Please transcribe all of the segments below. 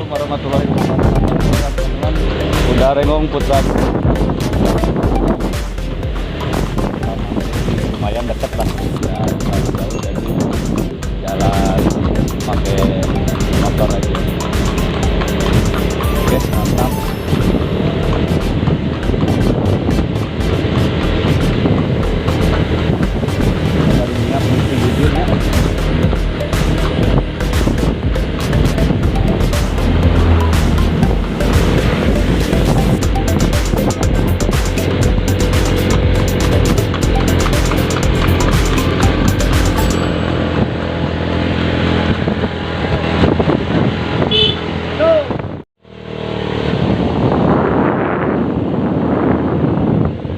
Warahmatullahi wabarakatuh. Udah Renggong Putra. Lumayan deket lah, ya, terlalu jauh, jadi jalan pakai motor aja. Oke, mantap. Dari minyak mesti jujur ya.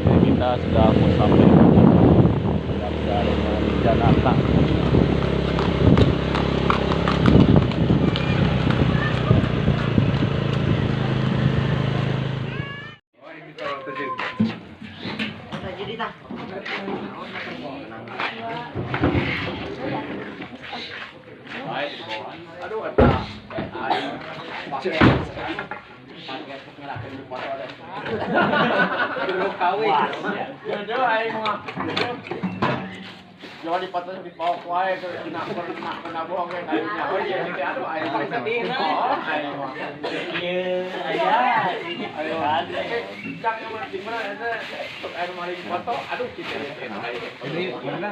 Jadi kita sudah mau sampai sudah mau Janaka. Aduh, eta aing pake pake ngelakeun di foto deh. Dulu kawin. Jodoh aing mah. Jawa di foto di pok wae ke kena kena kena bohong ge kayunya. Oh iya gitu, aduh aing mah sedih. Oh, aing mah. Iya, aya. Ayo. Cang yang mana di mana eta tok aing mah di foto, aduh kitu. Ini mana?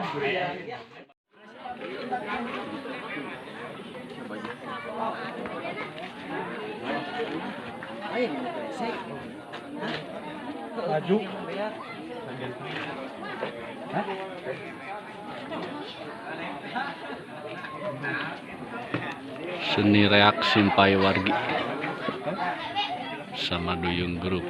Maju. Hah? Seni reak Simpai Wargi sama Duyung Group.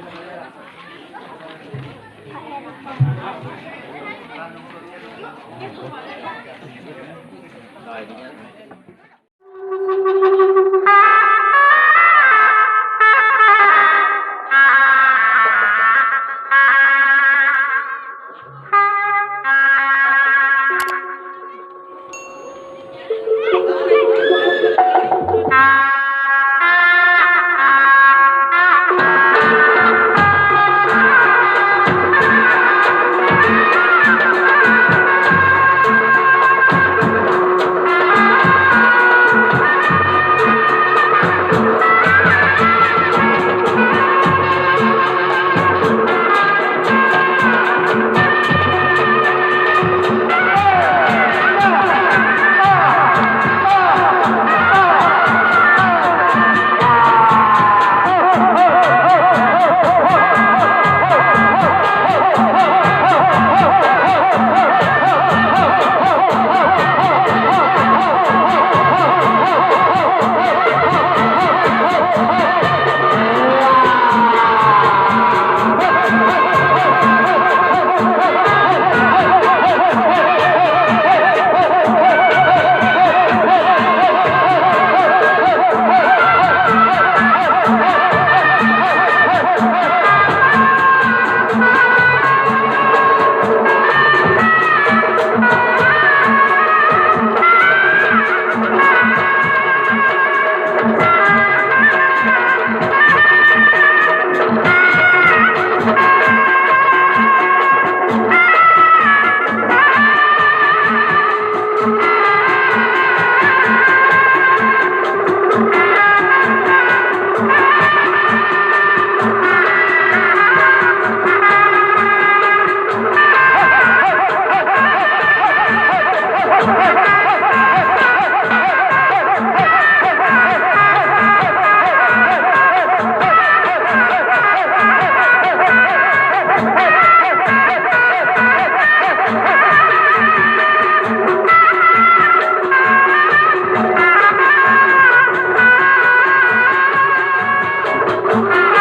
Bye.